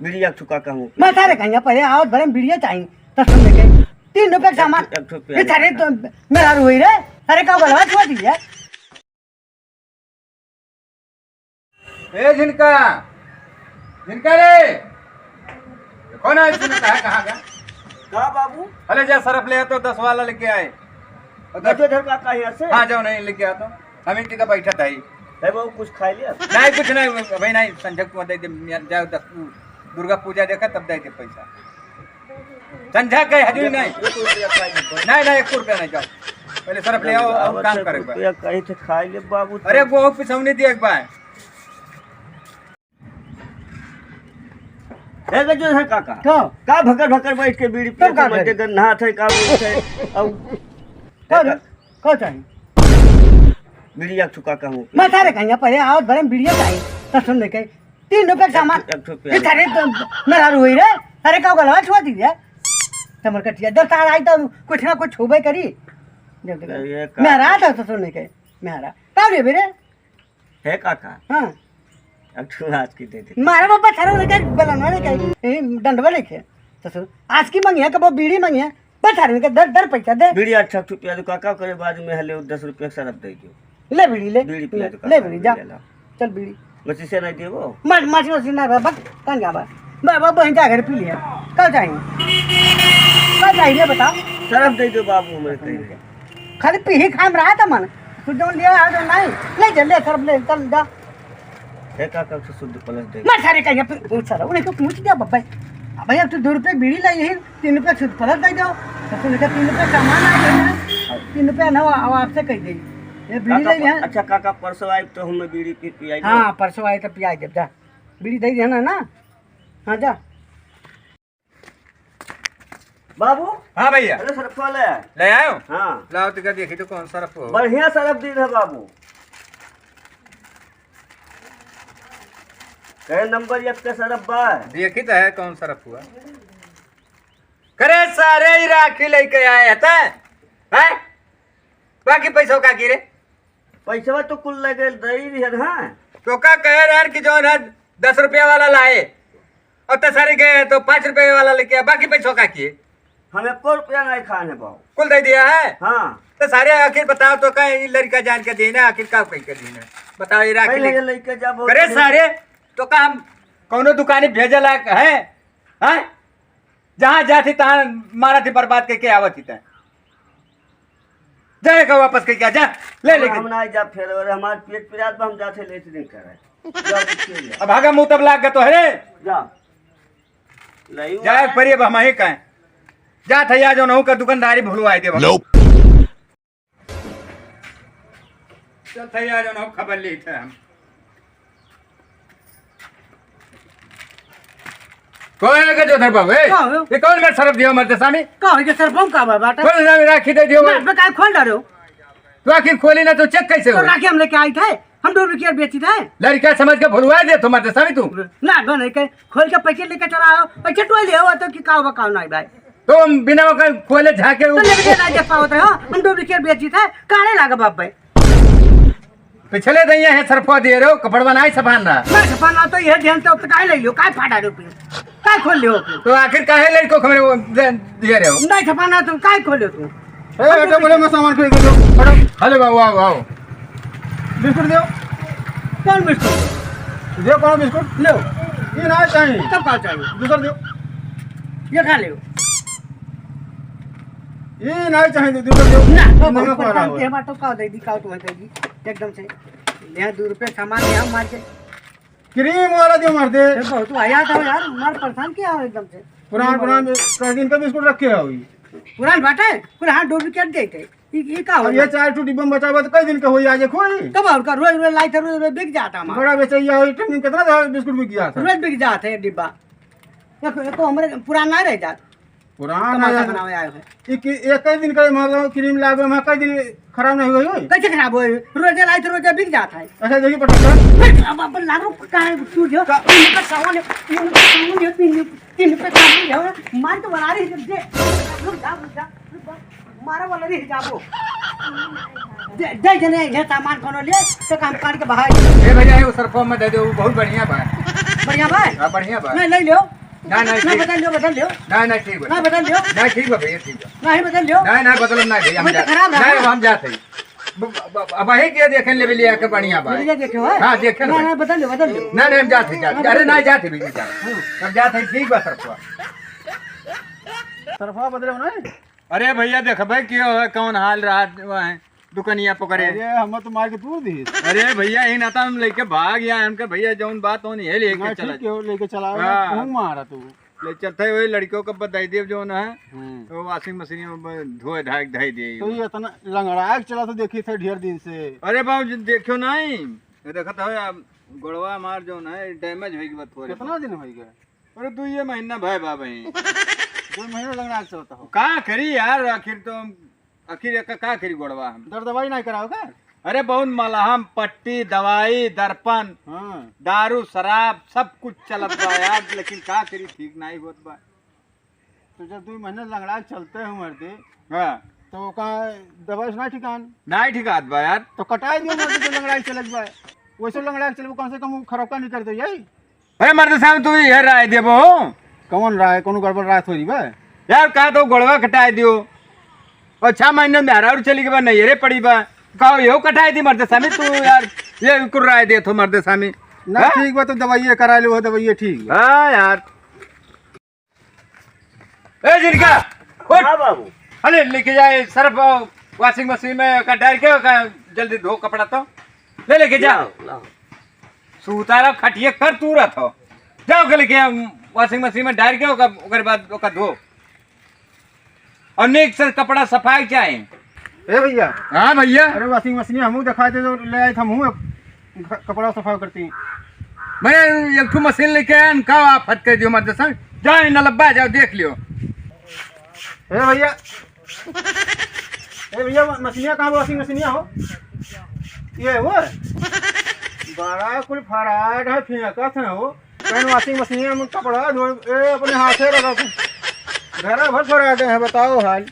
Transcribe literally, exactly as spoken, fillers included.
बीड़ी एक ठो का कहूँ। मैं सारे कहीं पहले आवत भरे में बीड़िया चाहिए, तो सुन लेके तीन रुपये का सामान। एक ठो, एक ठो ये प्याला। सारे तो मेरा रुई रे, सारे का गलवा छुआ दीजिए। ए झिनका, झिनका रे, कौन है झिनका, कहाँ, कहाँ गया? का बाबू? अरे जा सरफ ले आ तो दस वाला लेके आए। और दस दस इधर का, का यहाँ से? हाँ, जाओ नहीं लेके आ तो। हम ही का बैठा था ही। है बाबू, कुछ खाई लिया? नहीं, कुछ नहीं, भाई नहीं, संझक को दे दे, मियाँ, जाओ दस, दुर्गा पूजा देखा तब दे दे पैसा। संझा के हजूरी नहीं। एक रुपया खाई ले। नहीं, नहीं, एक रुपया नहीं, जाओ। पहले सरफ ले आओ, हम काम एक करेंगे। रुपया कहीं से खाई ले बाबू। अरे, वो पिसौनी दिए एक बार। ए गजो है काका। का? का भकर भकर बैठ के बीड़ी तब पिए का थे, करे? मजे गन्ना थे, का बोलते हैं? अब का रे? का चाहिए? बीड़ी एक ठो का कहूँ। मैं सारे कहीं पहले आवत भरे में बीड़िया चाहिए, तो सुन लेके तीन रुपये का सामान। एक ठो, एक ठो ये प्याला। सारे तो मेरा रुई रे, सारे का गलवा छुआ दीजिए। तमर कटिया, जब तार आई तो कुछ ना कुछ छुबे करी। जब तक ये का मेरा था तो सुन लेके, मेरा। तब रे बेरे। हे काका। हाँ। अब तू आज की दे दे। मारे बाबा थारे उनके बलनवा लेके, ए, डंडवा लेके। ससुर, आज की मंगिया, कबो बीड़ी मंगिया, बस थारे उनके दर, दर पैसा दे। बीड़ी अच्छा तू पिया दो काका, करे बाद में हले दस रुपया सरफ दे दो। ले बीड़ी ले। बीड़ी पिया दो ले काका, बीड़ी, जा। ले ला। चल बीड़ी। मची से नहीं देबो? मच-, मच-, मच ना बा, बस, कौन जाबा? बा-, बा-, बहिन जा घर पी लिया। कल चाहिए? कल चाहिए, बताओ। सरफ दे दो बाबू, हमारे कहीं। खाली पीही खाए में रहा था मन। तू जौन लिया आ, जौन नहीं, ले जा, ले, सरफ ले, चल जा। एक आकर से शुद्ध प्लस दे। मैं सारे कहीं पे, ओ सारा, उन्हें तो पूछ दिया, बब्बे। अब भैया, तू दो रुपये बीड़ी लाई, यही तीन रुपये शुद्ध प्लस दे दो। तो तू लेकर तीन रुपये सामान आ गया ना, और तीन रुपये ना, अब आपसे कह दे। ये बीड़ी काका, ले लिया। अच्छा, काका, परसों आए तो हमें बीड़ी पी, पियाई दो। हाँ, परसों आए तो पियाई दे, जा। बीड़ी दे दिया ना, ना? हाँ, जा। बाबू। हाँ भैया। अरे सरफवा ले आए। ले आयो? हाँ। लाओ तो क्या देखी तो कौन सरफ हो? बढ़िया सरफ दी है बाबू। कहे नंबर एक के सरफ बा। देखी तो है कौन सरफ हुआ। करे सारे ही राखी लेके आए हैं, हैं? बाकी पैसों का की रे? पैसवा तो कुल लगे दे ही दिहन, हाँ। तो का कहे रहन कि जौन है दस रुपया वाला लाए, और ते सारे गए तो पाँच रुपया वाला लेके आ, बाकी पैसों का किए? हम एको रुपया नहीं खान है बाबू। कुल दे दिया है? हाँ। तो सारे आखिर बताओ तो का ई लड़का जान के देना, आखिर का कह के देना? बताओ, ये राखी पहले ले ये लेके जा, बहुत करे पहले। सारे, तो का हम कौनो दुकानी भेजे लायक है? हैं? जहाँ जात ही तहाँ मारत ही बर्बाद करके आवत ही तैं। जा एका वापस करके आ, जा, ले, ले। हम ना जा फेर, और हमार पेट पिरात बा, हम जाते लेट नहीं करे। जा, तू खेल ले। अब भागा मुँह तब लाग गया तो, अरे। जा। ले, जाए परी अब हम ही कहें। जात ही आज उनहू का दुकानदारी भुलवाए देबा। चल, थैया, जौन हो, खबर लेत है हम। कौन है के जो धरबा, ए? का हो? ये कौन का सरफ दिया मरते सामी? का हो, ये सरफ हम का बा, बाटा? कौन ना राखी दे दियो? ना, बे, काहे खोल डालो? तो आखिर खोली ना तो चेक कैसे तो हो? राखी हम लेके आई थे, हम दो रुपया बेची थे। लड़का समझ के भुलवा दे तो मरते सामी तू। ना, गो नहीं के, खोल के पैसे लेके चला आओ, पैसे टोल ले आओ, तो कि का बा, का नहीं भाई? तो हम बिना ओकर खोले झाके तो उ- लेके ना दे पावत रहे हो, हम दो रुपया बेची थे, काहे लागे बाप भाई? पिछले दिन ये है सरफवा दिए रहो, कपड़वा नहीं सफान रहा। नहीं सफान रहा तो ये ध्यान तो काहे ले लियो, काहे फाटा रहे हो फिर? काहे खोल लियो फिर? तो आखिर काहे लड़को खमरे वो दे-, दिए रहो? नहीं सफान रहा तो काहे खोले तू? ए, बेटा, बोले मैं सामान खरीद के दो। हटो। हेलो बाबू, आओ, आओ। बिस्कुट दो। कौन बिस्कुट? दो, कौन बिस्कुट? लो। ये ना चाहिए। तब का चाहिए? दूसर दो। ये खा ले। ये नहीं चाहिए, दूसर दो। ना, तो नमक बहुत वाला परेशान हो। किया, बात तो का दे दी, का तुम्हें दे दी, एकदम से। यहाँ दो रुपये सामान यहाँ मार के। क्रीम वाला दो मार दे। ये बहुत आया था यार, मार परेशान किया हो एकदम से। पुरान, पुरान, कई दिन का बिस्कुट रखे हो ये। पुरान बाटे, कुल हाथ डुप्लीकेट देते। ई, ई का अब होला? ये चार ठो डिब्बा में बचा हुआ तो कई दिन का होई, आज एक होई? तब और का, रोज, रोज लाई थे, रोज, रोज बिक जाता हमारा। बड़ा बेचैया हो, एक दिन कितना था बिस्कुट बिक गया था? रोज बिक जाते हैं डिब्बा। एक, एक तो हमरे पुरान ना रह जात। पुरान तमाशा है। बनावे आए हैं। एक, एक कई दिन का मतलब क्रीम लागे, वहाँ कई दिन खराब नहीं हुई, हुई? कैसे खराब होई? रोज लाई थे, रोज बिक जाता है। अच्छा, देखिए पटक कर। अब अपन लाग रो, कहाँ है तू जो? का? इनका सामान है, इनका सामान है, तीन, तीन रुपये का है, मार के बना रही है, दे। रुक जा, रुक जा, रुक जा। मारे वाला नहीं जाबो। दे, दे जने, ये सामान कोनो ले, तो काम काट के बाहर। ए भैया, ये सरफो में दे दो, वो बहुत बढ़िया बा। बढ़िया बा? हाँ, बढ़िया बा। नहीं, ले लियो। ना, ना, नहीं, ठीक। बदल लियो, बदल लियो। ना, ना, ठीक बा। ना, बदल लियो। ना, ठीक बा भैया, ठीक बा। नहीं, बदल लियो। ना, ना, बदलब ना भैया, हम वही तो जा-, खराब रहा ना, ना। हम जात हई। ब-, ब-, ब-, अब वही के देखे लेवे लिया के बढ़िया बा। बढ़िया देखे हो, है? हाँ, देखे ना ना, भाई। ना, बदल लियो, बदल लियो। ना, ना, हम जात हई, जात हाँ, हई। अरे, बदल ना, लियो। जात हई भैया, जात हई। हाँ। अब जात हई, ठीक बा सरपा। सरपा बदले हो ना? अरे भैया, देखबे के हो, कौन हाल रहा है दुकनिया पकड़े। अरे, हम तो मार के तूर दी। अरे भैया, ही ना तो हम लेके भाग या, हमके भैया जौन बात होनी है लेके ना, चला ठीक जा। हो, लेके चला, हाँ। घूम मारा तू। ले चलते हुए लड़कियों को बताई दिए जौन है, हम्म। तो washing machine में ब-, धोए धाए के धई दिए। तो ये इतना लंगड़ा के चला तो देखी थे ढेर दिन से। अरे बाबू जी, देखियो नहीं, ये देखत हो आप, गोड़वा हमार जौन है damage होई के बाद थोड़े। कितना दिन होई गए? अरे, दू ये महीना भय बा भाई। दो महीना लंगड़ा के चलता हो। का करी यार, आखिर तो हम, आखिर एका का करी गोड़वा हम? दर्द दवाई नहीं कराओ का? अरे, बहुत मलहम, पट्टी, दवाई, दर्पण, हाँ। दारू, शराब, सब कुछ चलत बा यार, लेकिन का करी, ठीक नहीं होत बा। तो जब दू महीना लंगड़ा के चलते हो मर्दे, हाँ। तो ओका दवाई से ना ठिकान? नहीं ठिकात बा यार। तो कटाई दियो मर्दे, जो लंगड़ा के चलत बा। वैसे लंगड़ा के चलबो, कम से कम वो खरोका नहीं कर दे यही। अरे मर्द साहब, तू ये राय देबो हो? कौन राय? कोनो गड़बड़ राय थोड़ी बा। यार, का तो गोड़वा कटाई दियो। और छह महीने में हराउर चली गई बा, नहीं रे पड़ी बा। कहो, यो कटाई दी मर्द सामी, तू यार, ये कुल राय दे थो मर्द सामी। ना, हाँ? ठीक बा, तो दवाइये करा लो, दवाइये ठीक बा। हाँ यार। ए जिनका, उठ। हाँ बाबू। अरे लेके जाए सर्फ washing machine में का डाल के का जल्दी धो कपड़ा तो। ले लेके जा। लाओ, लाओ। सूता रहो खटिया कर तू रहत हो। जाओ के लेके washing machine में डाल के ओकर, ओकर बाद ओकर धो। और नीक से कपड़ा सफाई चाहे। ए भैया। हाँ भैया। अरे washing machine हमहू दिखा दे तो ले आए, हमहू ख-, कपड़ा सफा करती। मैं एक ठो मशीन लेके आया न, का आफत कर दियो मर्द सामी। जाओ न लब्बा, जाओ देख लियो। ए भैया, ए भैया, म-, मशीनिया कहाँ बा? Washing मशीनिया हो? ये हो? बड़ा कुल फराड है, फेंकत है हो। कहीं washing मशीनिया में कपड़ा धो, ए, अपने हाथे रखा। घरा भर फराड है, बताओ हाल।